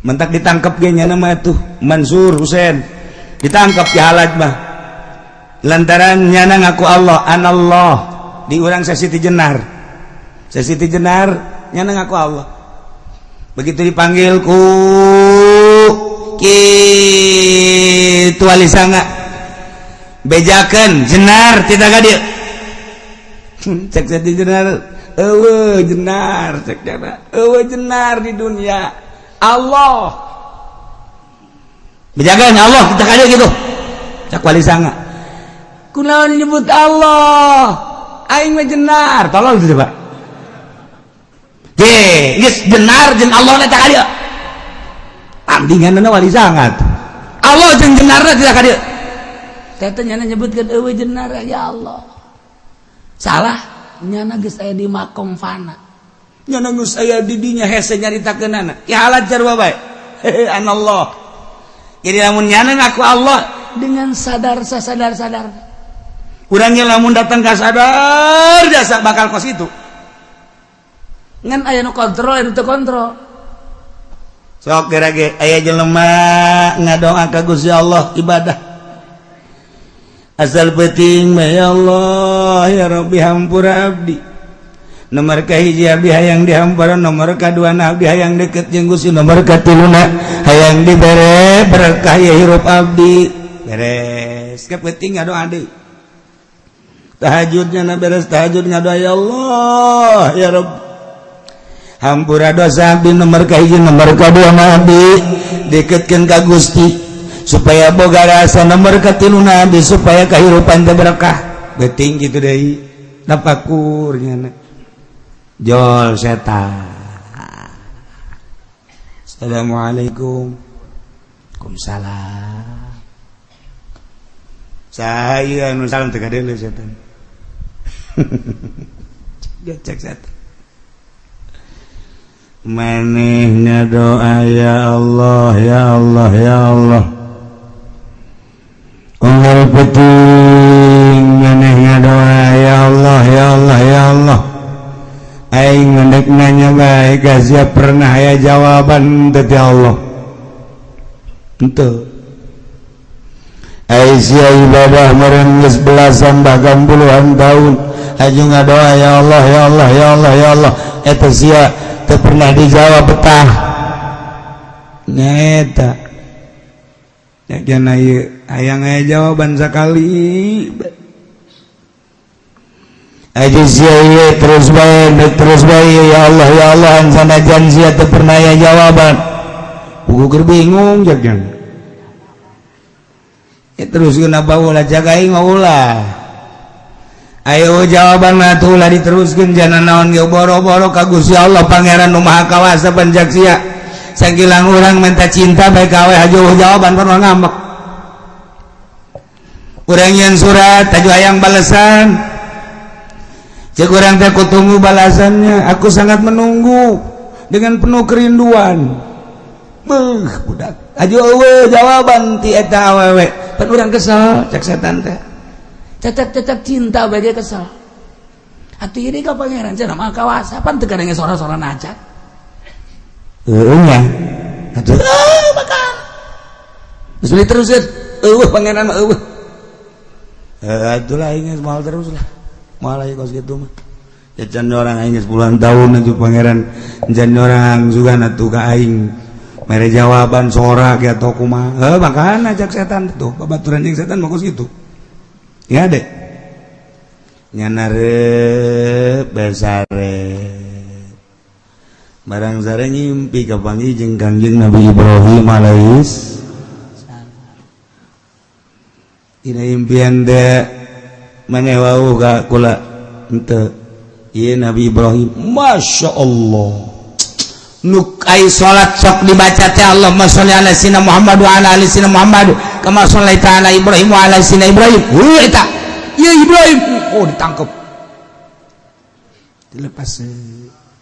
Mentak ditangkap ge nya mah tuh Mansur Husain ditangkap Ki Halaj mah lantaran nyana ngaku Allah, anallah. Di urang Siti Jenar, Siti Jenar nyana ngaku Allah. Begitu dipanggil ku kitu Wali Sanga, "Bejakeun Jenar tidak ka dieu." Cek Siti Jenar, "Eueuh Jenar." Cek jana, "Eueuh Jenar di dunia, Allah." "Bejakeun Allah kita ka dieu," gitu cek Wali Sanga. "Kunaon nyebut Allah? Aing mah Jenar." Tolol gitu, Pak. Ge, geus Jenar jeung Allah na ka dieu. Tandinganna Wali Sanga. Allah jeung Jenarna tidak ka dieu. Teh nyana nyebutkeun eueuh Jenar ya Allah. Salah, nyana geus aya di makom fana. Nyana geus aya di dinya, hese nyaritakeunana. Ki Halaj sarua bae. Anallah. Jadi lamun nyana ngaku Allah dengan sadar sasadar sadar. Urangnya lamun datang ka sadar jasa bakal kos itu. Ngan aya nu kontrol, aya nu teu kontrol. Sok geura ge aya jelema ngadoa ka Gusti Allah, ibadah asal penting mah, "Ya Allah, ya Rabbi, hampura abdi." Nomor kahiji, abdi hayang dihampura. Nomor kadua, abdi hayang deket jeung Gusti. Nomor katiluna, hayang dibere berkah ya hirup abdi. Beres ke penting ngadoa deui, tahajudnya na beres tahajud ngadoa, "Ya Allah, ya Rabb, hampura dosa abdi." Nomor kahiji, nomor kadua, abdi deketkeun ka Gusti supaya boga rasa. Nomor katiluna, abdi supaya kehidupan teh berkah. Beuting gitu deui, tafakur nya jol setan. "Assalamualaikum." "Waalaikumsalam." "Saya nu salam teh kadeuleu setan." Cek setan, "Manehna doa, ya Allah, ya Allah, ya Allah, unggal peuting manehna doa, ya Allah, ya Allah, ya Allah. Aing mendek nanya bae ka sia, pernah aya jawaban teh ti Allah henteu? Ai sia ibadah meureun geus belasan bahkan puluhan tahun, haju ngadoa, ya Allah, ya Allah, ya Allah, ya Allah, eta sia teu pernah dijawab betah nyeta ya." Jana ieu hayang aya jawaban sakali. Aja sia ieu terus bae, terus bae, ya Allah, ya Allah, sanajan sia teu pernah aya jawaban. Puguh keur bingung jak jang. Ya terus kenapa ulah jaga aing mah ulah. Ayo jawaban mah tuh ulah diteruskeun, jana naon ge boro-boro ka Gusti Allah Pangeran nu Maha Kawasa panjak sia. Sakilang urang minta cinta bae ka awe hajo jawaban pernah ngambek. Urang yang surat taju hayang balasan. Cek urang teh, "Aku tunggu balasannya, aku sangat menunggu dengan penuh kerinduan." Beuh budak. Aju eueuh jawaban ti eta awewe. Pan urang kesel, cek setan teh. Cecep-cecep cinta bae kesel. Atuh ini ka Pangeran cenah Maha Kawasa, pan teu kadenge sora-sora naca. Heueuh nya. Atuh makan. Geus beli terus eueuh Pangeran mah eueuh. Eh atulah aing geus moal terus lah. Moal aya kos kitu mah. Ya can orang aing geus puluhan tahun atuh Pangeran can orang sugan atuh ka aing. Mere jawaban sora ge atau kumaha. Heuh makana cek setan tuh, babaturan jeung setan mah kos kitu. Ya dek. Nyana reup besare. Barang sare ngimpi kapanggih jeung Kangjeng Nabi Ibrahim alaihis salam. Dina impian teh, "Maneh wau ka kula henteu?" "Ieu Nabi Ibrahim, Masya Allah, nu ai salat sok dibaca teh, Allahumma sholli ala sayyidina Muhammad wa ala ali sayyidina Muhammad kama shallaita ala Ibrahim wa ala sayyidina Ibrahim. Heuh eta ieu Ibrahim." Oh, ditangkep, dilepas.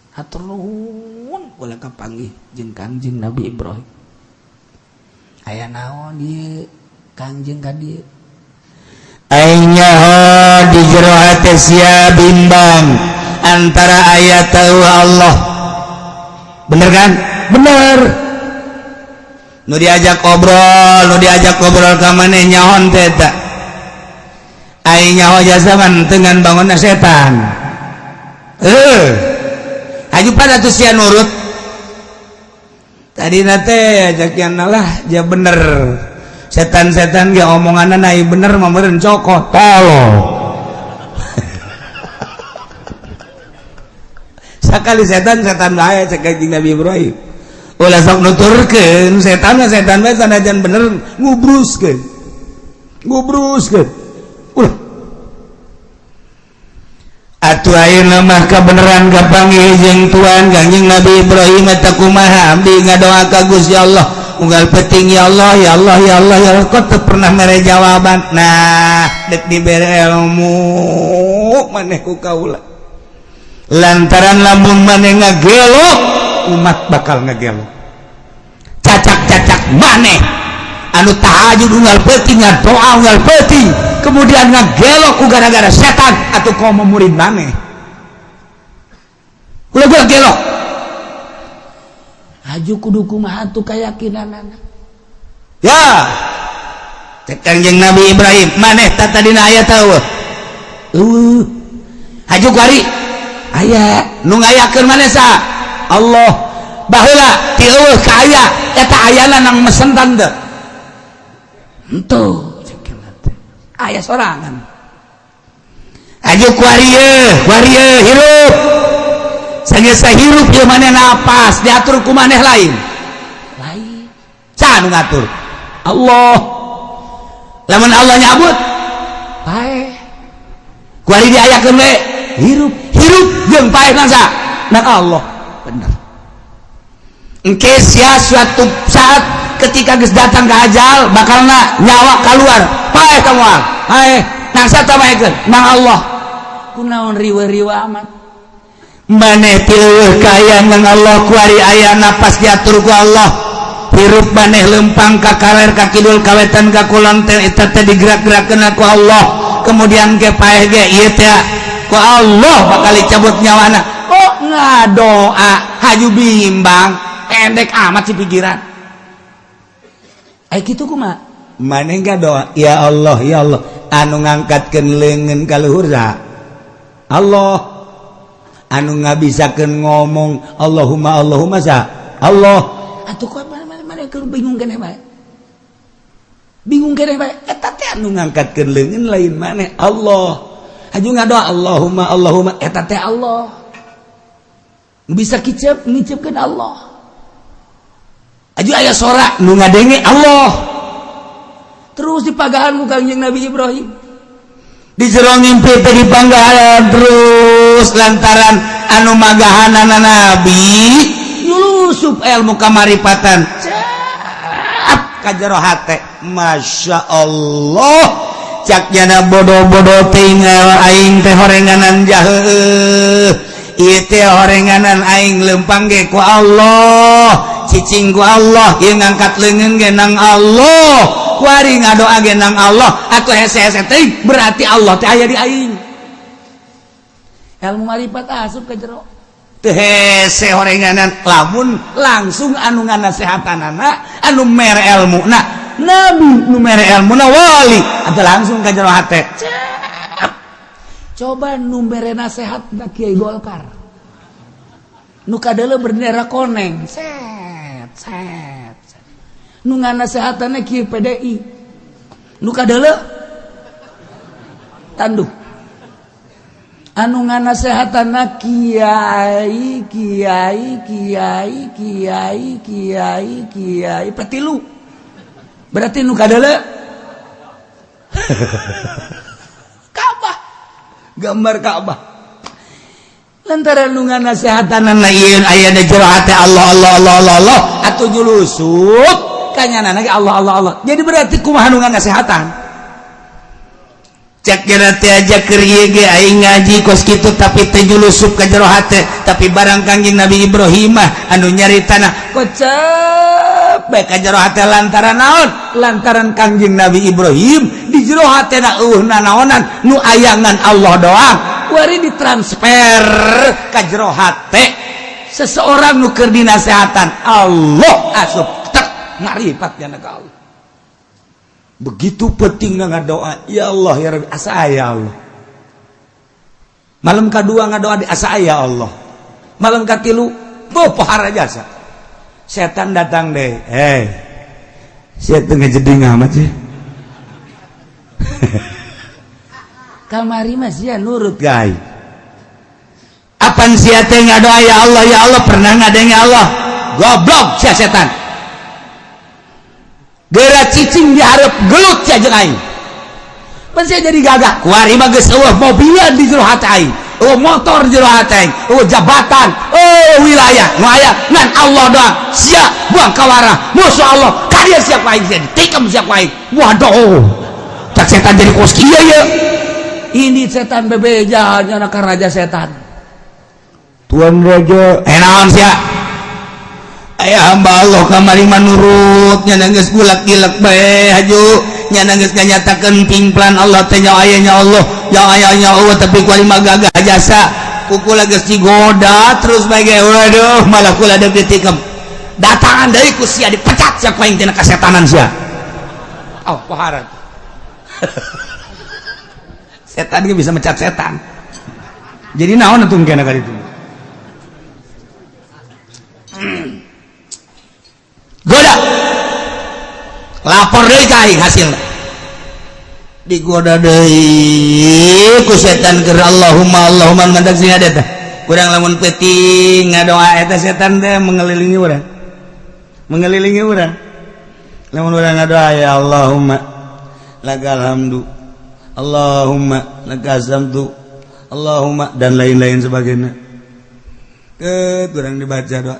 Hatur nuhun, ulah kapanggih jeung Kangjeng Nabi Ibrahim. "Aya naon ieu Kangjeng ka dieu?" "Aing nyaho di jero hate sia bimbang antara aya tahu Allah. Bener kan?" "Bener." Nu diajak obrol, nu diajak obrol ka maneh nyaho teh eta. Aing nyaho jasa mah dengan bangunna setan. Haju pada tuh sia nurut. Tadi nate ajak yang lah dia bener. Setan-setan ge omonganna ai bener mah meureun cokot tolong. Sakali setan setan bae cek Kanjeng Nabi Ibrahim. Ulah sok nuturkeun setan mah setan bae sanajan bener ngubruskeun. Ngubruskeun. Ulah. Atuh ayeuna mah kabeneran kapanggih jeung Tuhan Kanjeng Nabi Ibrahim eta kumaha abdi ngadoa ka Gusti Allah unggal peting ya Allah ya Allah ya Allah ya Allah kok teu pernah mere jawaban. Nah dek dibere ilmu maneh ku kaula lantaran lamun maneh ngagelok umat bakal ngagelok cacak-cacak maneh anu tahajud unggal peuting, ngadoa unggal peuting, kemudian ngagelok ku gara-gara setan atau kau murid maneh ulah gua gelok. Haju kudu kumaha tuh keyakinanana ya cek Kanjeng Nabi Ibrahim maneh ta tadina aya teu eueuh haju kuari aya nu ngayakeun maneh sa Allah baheula ti eueuh ka aya eta ayana nang mesentan teu henteu cek teh aya sorangan haju kuari ye kuari ye hirup sanggeus hirup ieu maneh napas diatur ku maneh lain lain saha nu ngatur Allah lamun Allah nyabut paeh kuari diayakeun we hirup hirup jeung paeh nang saha nang Allah bener. Engke sia suatu saat ketika geus datang ke ajal bakalna nyawa keluar paeh ka moal paeh nang saha paehkeun nang Allah kunaon riweuh-riweuh amat maneh ti eueuh ka nang Allah kuari aya napas diatur ku Allah hirup maneh lempang ka kaler ka kidul ka wetan ka kulon teh eta teh digerak-gerakkeun ku Allah kemudian ke paeh ge ieu teh ku Allah bakal dicabut nyawana kok ngadoa haju bimbang pendek amat si pikiran ai kitu kumaha maneh ngadoa ya Allah ya Allah anu ngangkatkeun leungeun ka luhur saha Allah anu ngabisakeun ngomong Allahumma Allahumma sa Allah atuh kok mana keur bingung keneh bae bingung keneh bae eta teh anu ngangkatkeun leungeun lain maneh Allah haju ngadoa Allahumma Allahumma eta teh Allah nu bisa kicep ngicepkeun Allah haju aya sora nu ngadenge Allah terus dipagahan ku Kangjeng Nabi Ibrahim di jero ngimpi teh dipanggahan terus lantaran anu magahanana nabi nyulusup ilmu kamaripatan cap ka jero hate Masya Allah cak jana bodoh-bodoh tinggal aing teh horenganan jaheuh ieu teh horenganan aing lempang ge ku Allah cicing ku Allah ieu ngangkat leungeun ge nang Allah kuari ngadoa ge nang Allah atuh hese-hese teuing berarti Allah teh aya di aing ilmu marifat asup ka jero teu hese horenganan lamun langsung anu nganasehatanana anu mere elmuna nabi nu mere elmuna wali atuh langsung ka jero hate. Coba nu mere nasehat na Kiai Golkar nu kadeuleu bendera koneng set set set. Nu nganasehatanna Kiai PDI nu kadeuleu tanduk anu nganasehatanna kiai kiai kiai kiai kiai kiai petilu berarti nu kadeuleu Ka'bah gambar Ka'bah lantaran nu nganasehatanna ieu aya di jero hate Allah Allah Allah Allah Allah atuh julusup kanyanana ge Allah Allah Allah jadi berarti kumaha nu nganasehatan cek kira teh aja keur ieu ge aing ngaji kos kitu tapi teh julusup ka jero hate tapi barang Kangjeng Nabi Ibrahim mah anu nyaritana kocep bae ka jero hate lantaran naon lantaran Kangjeng Nabi Ibrahim di jero hatena eueuh nanaonan nu ayangan Allah doang kuari ditransfer ka jero hate seseorang nu keur dinasehatan Allah asup tek. Ngaripat nyana ka Allah. Begitu penting ngadoa, ya Allah ya Rabbi, asa ya Allah. Malam kedua ngadoa di asa ya Allah. Malam katilu, oh, pohara jasa. Setan datang deh, eh, sia teu ngajeding amat sih. Kamari mah sia nurut guys. Apan sia teh ngadoa ya Allah ya Allah, pernah ngadenge Allah? Goblok sia setan. Geura cicing dihareup gelut sia jeung aing. Pan sia jadi gagah. Kuari mah geus eueuh mobilan di jero hati aing. Eueuh motor di jero hati aing, eueuh jabatan, eueuh wilayah, nu aya ngan Allah doang. Sia buang kawarah, musuh Allah. Ka dieu sia ku aing, sia ditikam sia ku aing. Waduh. Cak setan jadi kos kieu ye. Ini setan bebeja nya ka raja setan. Tuan raja, eh naon sia? Aya hamba Allah kamari manurut nya geus gulak-gilek bae haju nya geus nganyatakeun pingplan Allah teh nya aya nya Allah, nya aya nya Allah, tapi kuari mah gagah jasa. Ku kula geus digoda terus bae ge, waduh, malah kula deuk ditikam. Datangan deui ku sia, dipecat sia ku aing tina kasetanan sia. Oh, pohara. Setan ge bisa mecat setan. Jadi naon atuh kena ka ditu? Goda. Lapor deui ka aing hasilna. Digoda deui ku setan keur Allahumma Allahumma mantak sing ada teh. Urang lamun peuting ngadoa eta setan teh mengelilingi urang. Mengelilingi urang. Lamun urang ngadoa ya Allahumma lakal hamdu, Allahumma lakal hamdu, Allahumma dan lain-lain sebagainya. Ke kurang dibaca doa.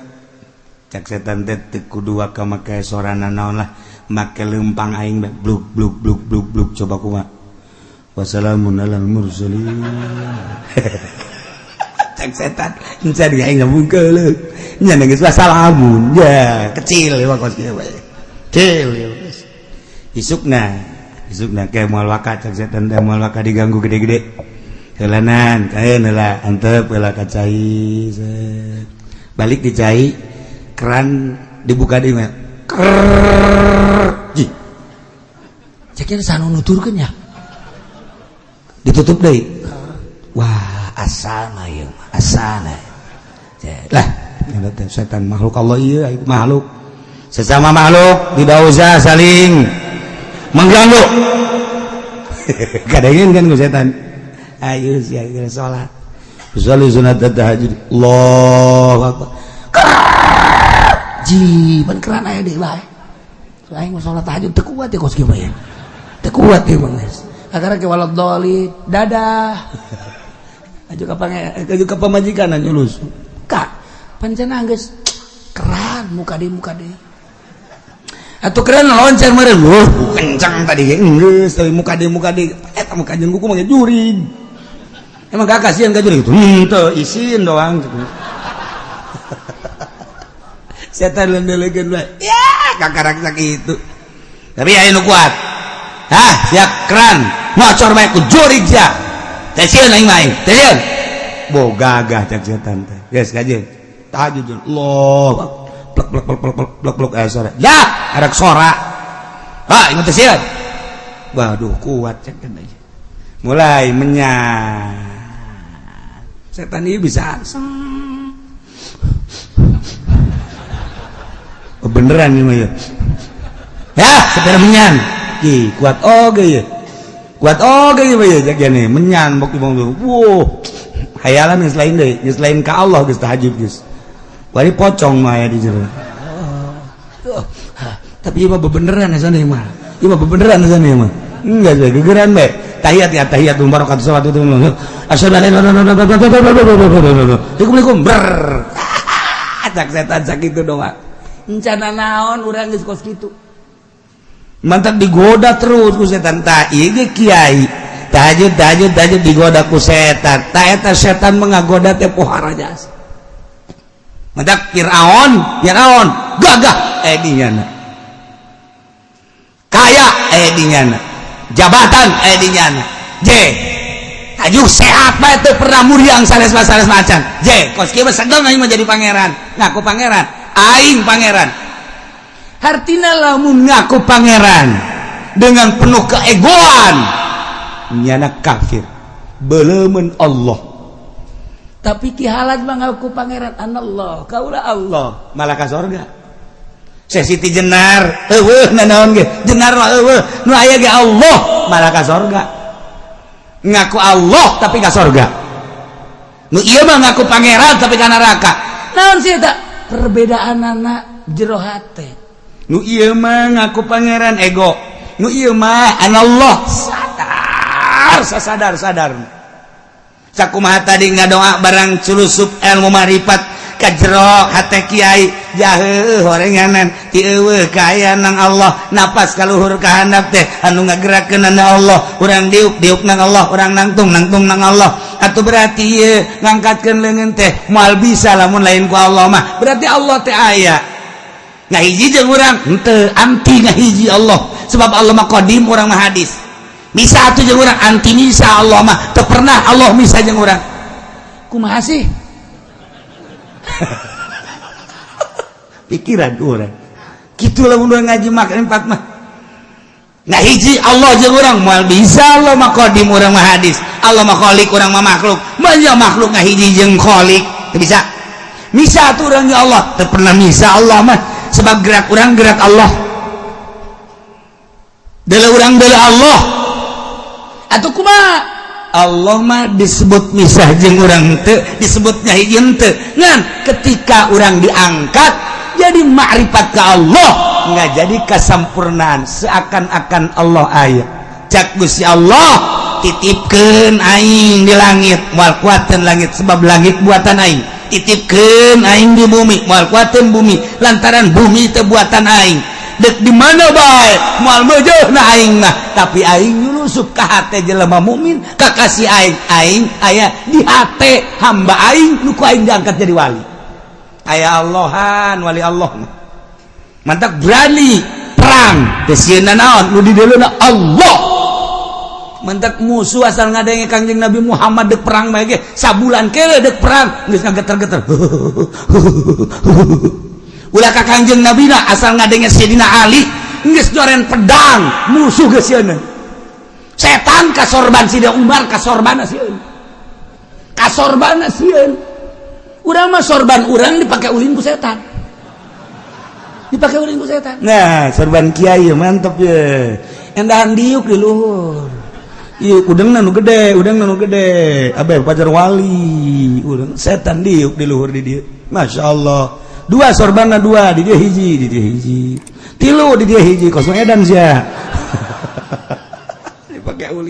Cak setan teh teu kudu waka make sorana naon lah, make lempang aing bae bluk bluk bluk bluk bluk, coba kumaha. Wassalamun alal mursalin. Cak setan encan aing ngabungkeul. Nya geus wassalamun. Ya, kecil ya kos kieu bae. Kecil ya. Isukna, isukna kayak moal waka cak setan teh, moal waka diganggu gede-gede. Heulanan, kaeun heula, antep heula ka cai. Balik di cai, keran dibuka di mah. Krrrr. Ji. Cek sanu nuturkeun ya. Ditutup deui. Wah, asana ieu mah, asana. Lah, eta setan makhluk Allah ieu, makhluk. Sesama makhluk tidak usah saling mengganggu. Kadangin kan ku setan. Ayo sia salat. Sholli sunat tahajud. Allahu akbar. Ji, pan keran aya deui bae. Aing mah salat tahajud teu kuat ya kos kieu mah ya. Teu kuat ieu mah geus. Akhirnya ke waladhdallin, dadah. Aju ka pange, aju ka pamajikan nyulus. Kak, pancen geus keran muka deui muka deui. Atuh keran loncat meureun. Wuh, kencang tadi geus tapi muka deui muka deui. Eta muka jeung kuku mah jurig. Emang gak kasihan ka jurig? Henteu, isin doang gitu. Setan lendelekeun bae. Ya, kakarak sakitu. Tapi aya nu kuat. Hah, siap keran. Ngocor bae ku jurig sia. Teh sieun aing mah aing. Teh sieun. Bo gagah cak setan teh. Geus kajeun. Tahajud. Allah. Plek plek plek plek plek plek plek sora. Ya, arek sora. Ha, ingat teh sieun. Waduh, kuat cek aja. Mulai menyan. Setan ini bisa. Oh, beneran ini mah ya. Ya, sepeda menyan. Ih, kuat oge ya. Kuat oge ya ya cek nih, menyan bok bong. Wuh. Hayalan geus lain deui, geus lain ka Allah, geus tahajud geus. Bari pocong mah aya di jero. Oh, tapi ieu mah bebeneran ya sana mah. Ieu mah bebeneran sana mah. Enggak sih, gegeran bae. Tahiyat ya tahiyat barakat salat itu. Asyhadu an la ilaha illallah. Assalamualaikum. Ber. Cak setan sakitu doang. Encana naon urang geus kos kitu. Mantap digoda terus ku setan. Tah ieu ge kiai. Tahajud tahajud tahajud digoda ku setan. Tah eta setan mengagoda teh pohara jasa. Mantap Fir'aun, Fir'aun gagah dinyana. Kaya dinyana. Jabatan dinyana. J. Ajuh sehat bae teu pernah muriang sanes sanes macan. J, kos kieu mah sedeng aing mah jadi pangeran. Ngaku pangeran. Aing pangeran. Hartina lamun ngaku pangeran dengan penuh keegoan, nyana kafir, belemen Allah. Tapi Ki Halaj mengaku pangeran, anallah, kaula Allah, malah ka sorga. Syekh Siti Jenar eueuh nanaon ge, Jenar mah eueuh, nu aya ge Allah, malah ka sorga. Ngaku Allah tapi ka sorga. Nu ieu mah ngaku pangeran tapi ka neraka. Naon sih eta perbedaan anak jero hate? Nu ieu mah ngaku pangeran ego, nu ieu mah anallah sadar, sasadar sadar. Sakumaha tadi ngadoa barang culusup ilmu marifat ka jero hate kiai, jaheuh horenganan ti eueuh kaya nang Allah, napas kaluhur ka handap teh anu ngagerakeun Allah, urang diuk diuk nang Allah, urang nangtung nangtung nang Allah. Atau berarti ieu ngangkatkeun leungeun teh moal bisa lamun lain ku Allah mah. Berarti Allah teh aya ngahiji jeung urang henteu, anti ngahiji Allah, sebab Allah mah qadim, urang mah hadis. Bisa atuh jeung urang? Anti misa Allah mah. Teu pernah Allah misa jeung urang. Kumaha sih pikiran urang kitu lamun urang ngaji makrifat mah? Ngahiji Allah jeung urang moal bisa. Allah mah qadim, urang mah hadis. Allah mah khalik, urang mah makhluk. Maya makhluk ngahiji jeung khalik teu bisa. Misa atuh urang ya Allah? Teu pernah misa Allah mah, sebab gerak urang gerak Allah, dele urang dele Allah. Atau kumaha? Allah mah disebut misah jeung urang teu, disebutnya hiji henteu. Ngan ketika urang diangkat jadi makrifat ke Allah, nggak jadi kesampurnaan, seakan-akan Allah aya. Cak Gusti Allah, titipkeun aing di langit, moal kuateun langit sebab langit buatan aing. Titipkeun aing di bumi, moal kuateun bumi lantaran bumi teu buatan aing. Dek di mana bae moal meujeuhna aing mah, tapi aing nyulusup ka hate jelema mukmin, kakasih aing. Aing aya di hate hamba aing nu ku aing diangkat jadi wali. Aya Allahan, wali Allah mah mantap, berani perang teu sieun naon, nu dideuleuna Allah. Mentak musuh asal ngadenge Kangjeng Nabi Muhammad dek perang bae ge, sabulan kele dek perang geus ngageter-geter. Ulah ka Kangjeng Nabi na, asal ngadenge Sayyidina Ali geus nyoren pedang, musuh geus sieun. Setan kasorban Sidina Umar, kasorbana sieun, kasorbana sieun. Urang mah sorban urang dipake ulin ku setan, dipake ulin ku setan. Nah, sorban kiai mantep ya, endahan diuk di luhur. Iya, udang nu gede, udang nu gede. Abe pajar wali, udang setan diuk di luhur di dia. Masya Allah. Dua sorbana dua, di dia hiji, di dia hiji. Tilu di dia hiji, kosong edan sia. Dipakai uli.